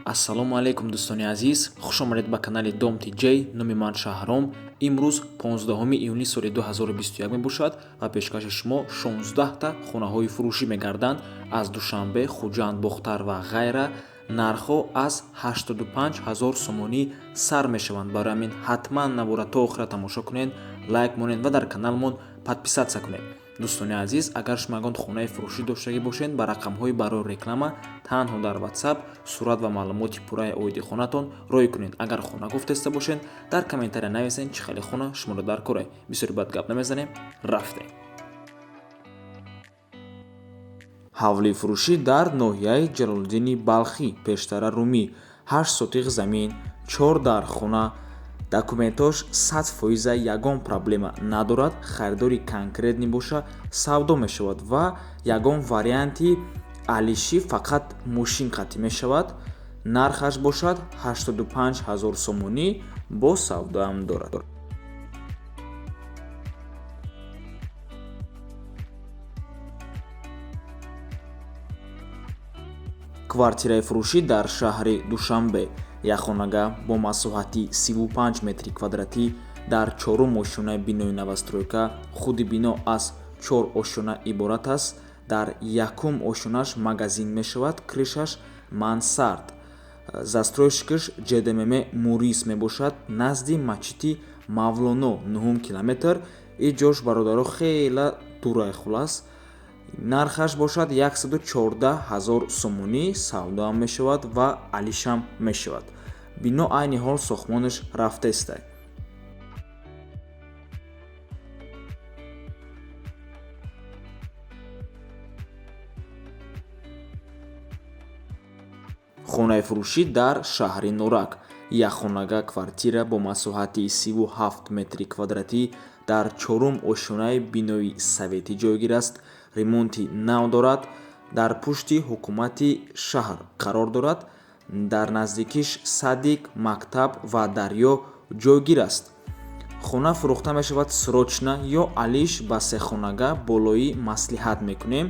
Ассалому алайкум, дӯстони азиз, хуш омадед ба канали Дом TJ. Номи ман Шаҳром. Имрӯз 15 июни соли 2021 мебошад ва пешкаши шумо 16та хонаҳои фурӯшӣ мегарданд аз Душанбе, Хуҷанд, Бохтар ва ғайра. Нархҳо аз 85 ҳазор сомонӣ сар мешаванд. Барои ҳамин ҳатман навора то охира тамошо кунед, лайк монед ва дар каналмон подписаться кунед. Дӯстони азиз, агар шумо ягон хонаи фурӯшӣ доштагӣ бошед, ба рақамҳои барои реклама танҳо дар WhatsApp сурат ва маълумоти пурраи оиди хонатон рой кунед. Агар хона гуфтеста бошед, дар комментария нависед, чӣ хеле хона шуморо дар корай. Бисёри бад гап намезанем, рафтем. Ҳавлии фурӯшӣ дар ноҳияи Ҷалолиддини Балхӣ, пештара Румӣ, 8 сотиқ замин, 4 дар хона, документош 100%, ягон проблема надорад. Харидори конкретный боша, савдо мешавад ва ягон варианти алишӣ фақат мошин қатъӣ мешавад. Нархаш бошад 85 ҳазор сомонӣ, бо савдоам дорад. Квартираи фурӯшӣ дар шаҳри Душанбе, якхонага бо масоҳати 35 метри квадратӣ дар чорум ошёнаи бинои новостройка. Худи бино аз чор ошёна иборат аст. Дар якум ошёнаш магазин мешавад, крышаш мансард. Застройщикаш ЖДММ Мурис мебошад. Назди масҷиди Мавлоно, нуҳум километр. И ҷош, бародаро, хела дурай. Хулас, нархаш бошад 114 ҳазор сомонӣ, савдоам мешавад ва алишам мешавад. Бино айни ҳол сохтмонаш рафтаистай. Хонаи фурӯшӣ дар шаҳри Норак, якхонага квартира бо масоҳати 37 метри квадратӣ дар чорум ошёнаи бинои советӣ ҷойгир аст. Ремонти нав дорад, дар пушти ҳукумати шаҳр қарор дорад. Дар наздикиш садик, мактаб ва дарё ҷойгир аст. Хона фурӯхта мешавад срочно ё алиш ба сехонага болоӣ маслиҳат мекунем.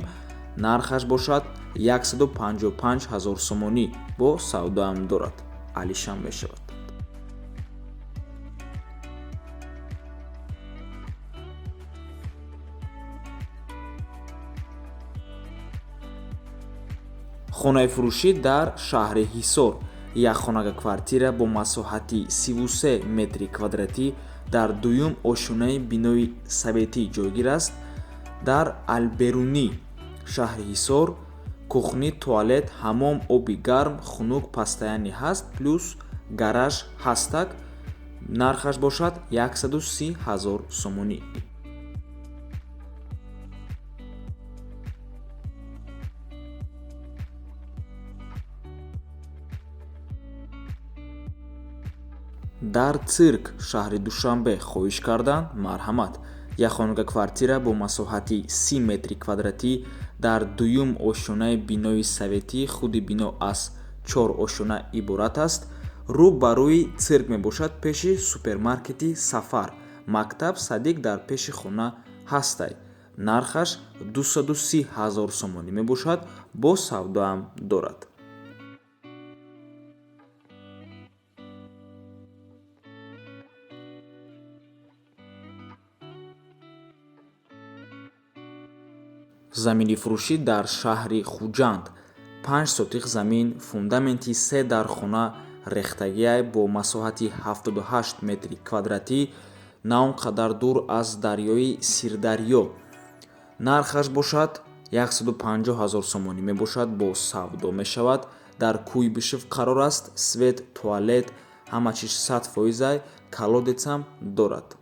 Нархаш бошад 155 ҳазор сомонӣ, бо савдоам дорад, алишам мешавад. Хонаи фурӯшӣ дар шаҳри Ҳисор, якхонага квартира бо масоҳати 33 метри квадратӣ дар дуюм ошёнаи бинои советӣ ҷойгир аст, дар Алберунӣ, шаҳри Ҳисор. Кухни, туалет, ҳамом, оби гарм, хунук постоянный ҳаст, плюс гараж ҳастак. Нархаш бошад 130 ҳазор сомонӣ. Дар Цирк, шаҳри Душанбе хоҳиш карданд, марҳамат. Якхонага квартира бо масоҳати 30 метри квадратӣ дар дуюм ошёнаи бинои советӣ. Худи бино аз чор ошёна иборат аст. Рӯ ба рӯи цирк мебошад, пеши супермаркети Сафар. Мактаб, садик дар пеши хона ҳастай. Нархаш 230 ҳазор сомонӣ мебошад, бо савдоам дорад. Замини фурӯшӣ дар шаҳри Хуҷанд, 5 сотиқ замин, фундаменти се дар хона рехтагиай бо масоҳати 78 метри квадратӣ, на он қадар дур аз дарёи Сирдарё. Нархаш бошад 150 ҳазор сомонӣ мебошад, бо савдо мешавад. Дар Куйбышев қарор аст. Свет, туалет, ҳама чиз 100%, колодецам дорад.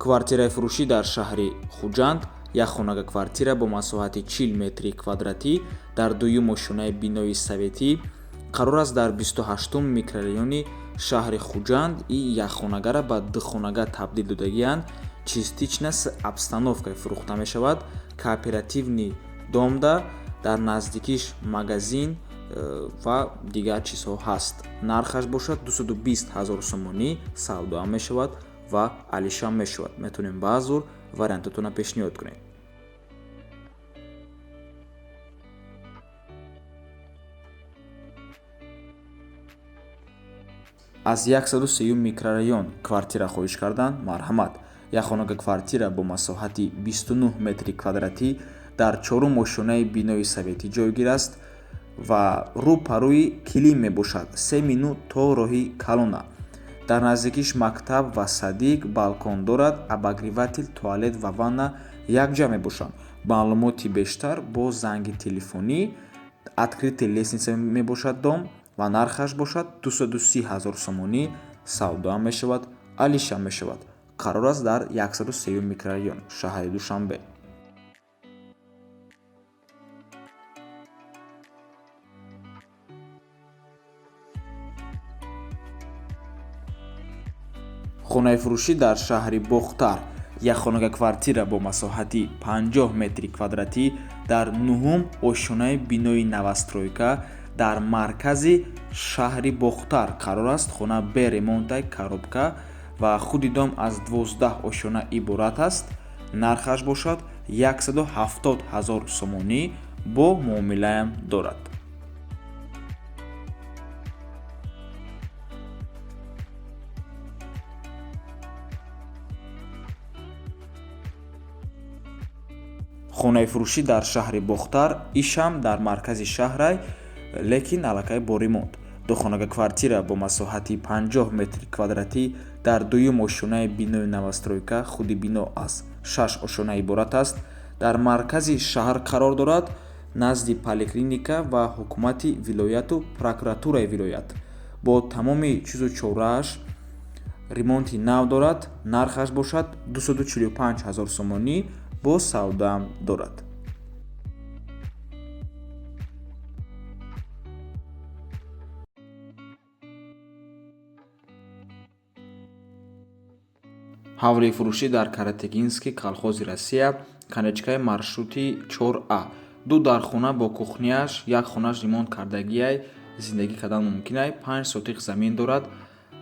Квартираи фурӯшӣ дар шаҳри Хуҷанд, якхонага квартира бо масоҳати 40 метри квадратӣ дар дуюм ошёнаи бинои советӣ қарор аст, дар 28-ум микрорайони шаҳри Хуҷанд. И якхонагара ба духонага табдил додагианд. Частично с обстановкой фурӯхта мешавад. Кооперативный домда дар наздикиш магазин ва дигар чизҳо ҳаст. Нархаш бошад 220 ҳазор сомонӣ, савдоам мешавад. Ва алишам мешавад. Метавонем баъзур вариантотонро пешниҳод кунем. Аз 103 микрорайон квартира хоҳиш кардан, марҳамат. Як хонага квартира бо масоҳати 29 метри квадратӣ дар чорум ошёнаи бинои советӣ ҷойгир аст ва рӯ па рӯи килим мебошад, 3 минут то роҳи калона. Дар наздикиш мактаб ва садик, балкон дорад, обогреватель, туалет ва ванна якҷа мебошанд. Маълумоти бештар бо занги телефонӣ. Открытый лестница мебошад дом ва нархаш бошад 230 ҳазор сомонӣ. Савдоам мешавад, алишам мешавад. Қарор аст дар 103 микрорайон, шаҳри Душанбе. Хонаи фурӯшӣ дар шаҳри Бохтар, як хонага квартира бо масоҳати 50 метри квадратӣ дар нуҳум ошёнаи бинои новостройка дар маркази шаҳри Бохтар қарор аст. Хона бе ремонтай, коробка ва худи дом аз 12 ошёна иборат аст. Нархаш бошад 170 ҳазор сомонӣ, бо муомилаам дорад. Хонаи фурӯшӣ дар шаҳри Бохтар, ишам дар маркази шаҳрай, лекин аллакай бо ремонт. Духонага квартира бо масоҳати 50 метри квадратӣ дар дуюм ошёнаи бинои новостройка. Худи бино аз шаш ошёна иборат аст. Дар маркази шаҳр қарор дорад, назди поликлиника ва ҳукумати вилояту прокуратураи вилоят. Бо тамоми чизу чорааш ремонти нав дорад. Нархаш бошад 245 ҳазор сомонӣ, бо савдаам дорад. Ҳавлии фурӯшӣ дар Каратегинский, колхози Россия, конечкаи маршрути 4А. Ду дархона бо кухняш, як хонаш ремонт кардагиай, зиндагӣ кардан мумкинай, 5 сотих замин дорад,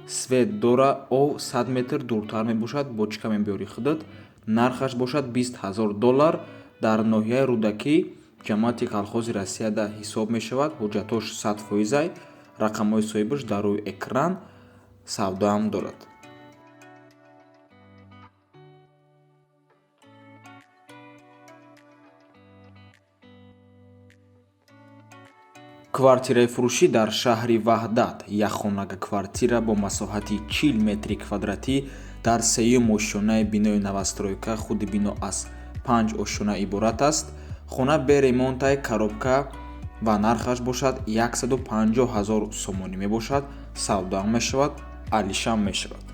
свет дора, ов 100 метр дуртар мебошад, бочка мебиёри худат. Нархаш бошад 20 ҳазор доллар. Дар ноҳияи Рӯдакӣ, ҷамоати колхози Россияда ҳисоб мешавад. Ҳуҷҷатош 100%-ай, рақамҳои соҳибаш дар рӯи экран, савдоам дорад. Квартираи фурӯшӣ дар шаҳри Ваҳдат, якхонага квартира бо масоҳати 40 метри квадратӣ дар сеюм ошёнаи бинои новостройка. Худи бино аз панҷ ошёна иборат аст. Хона бе ремонтай, коробка ва нархаш бошад 150 ҳазор сомонӣ мебошад. Савдоам мешавад, алишам мешавад.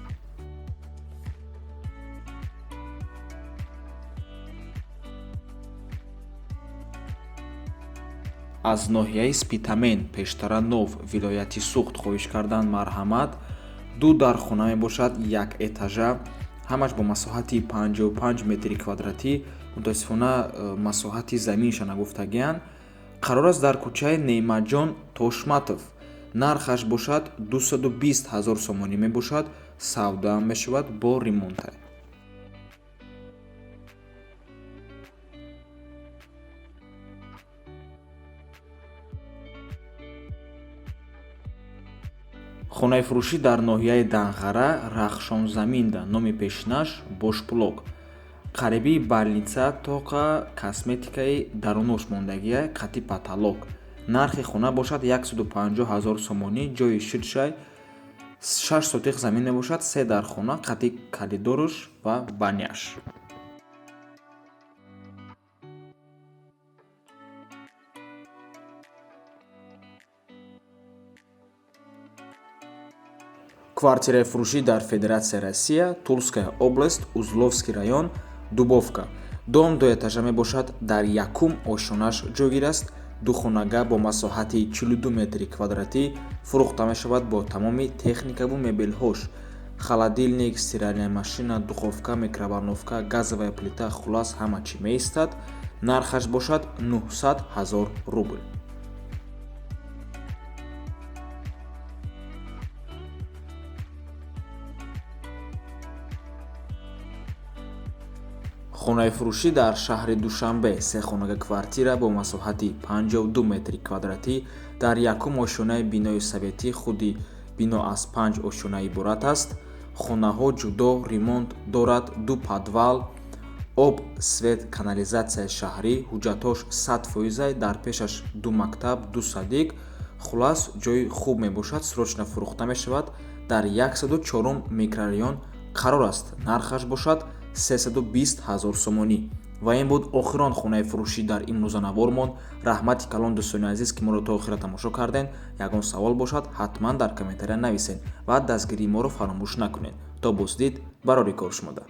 Аз ноҳияи Спитамен, пештара Нов, вилояти Суғд хоҳиш кардан, марҳамат. Ду дархона мебошад, як этажа, ҳамаш бо масоҳати 55 метри квадратӣ. Мутаассифона, масоҳати заминша нагуфтагиянд. Қарор аст дар кӯчаи Неъматҷон Тошматов. Нархаш бошад 220 ҳазор сомонӣ мебошад. Савдаам мешавад, бо ремонтай. Хонаи фурӯшӣ дар ноҳияи Данғара, Рахшонзаминда, номи пешинаш Бошпулок, қарибии больница, тоқа косметикаи дарунош мондагия, қати потолок. Нархи хона бошад 150 ҳазор сомонӣ. Ҷои шидшай 6 сотих замин мебошад, се дархона қати коридоруш ва баняш. Квартираи фурӯшӣ дар Федератсияи Россия, Тульская область, Узловский район, Дубовка. Дом дуэтажа мебошад, дар якум ошёнаш ҷойгир аст. Духонага бо масоҳати 42 метри квадратӣ фурӯхта мешавад бо тамоми техникаву мебелҳош: холодильник, стиральная машина, духовка, микроволновка, газовая плита, хулас, ҳама чӣ меистад. Нархаш бошад 900 ҳазор рубл. Хонаи фурӯшӣ дар шаҳри Душанбе, сехонага квартира бо масоҳати 52 метри квадратӣ дар якум ошёнаи бинои советӣ. Худи бино аз панҷ ошёна иборат аст. Хонаҳо ҷудо, ремонт дорад, ду подвал, об, свет, канализатсияи шаҳрӣ, ҳуҷҷатҳош 100%-ай. Дар пешаш ду мактаб, ду садик, хулас, ҷои хуб мебошад. Срочно фурӯхта мешавад. Дар 104-ум микрорайон қарор аст. Нархаш бошад 320 ҳазор сомонӣ. Ва ин буд охирон хонаи фурӯшӣ дар имрӯза навормон. Раҳмати калон, дӯстони азиз, ки моро то охира тамошо кардем. Ягон савол бошад, ҳатман дар комментария нависед ва дастгирии моро фаромӯш накунед. То боздид, барори кор шумода.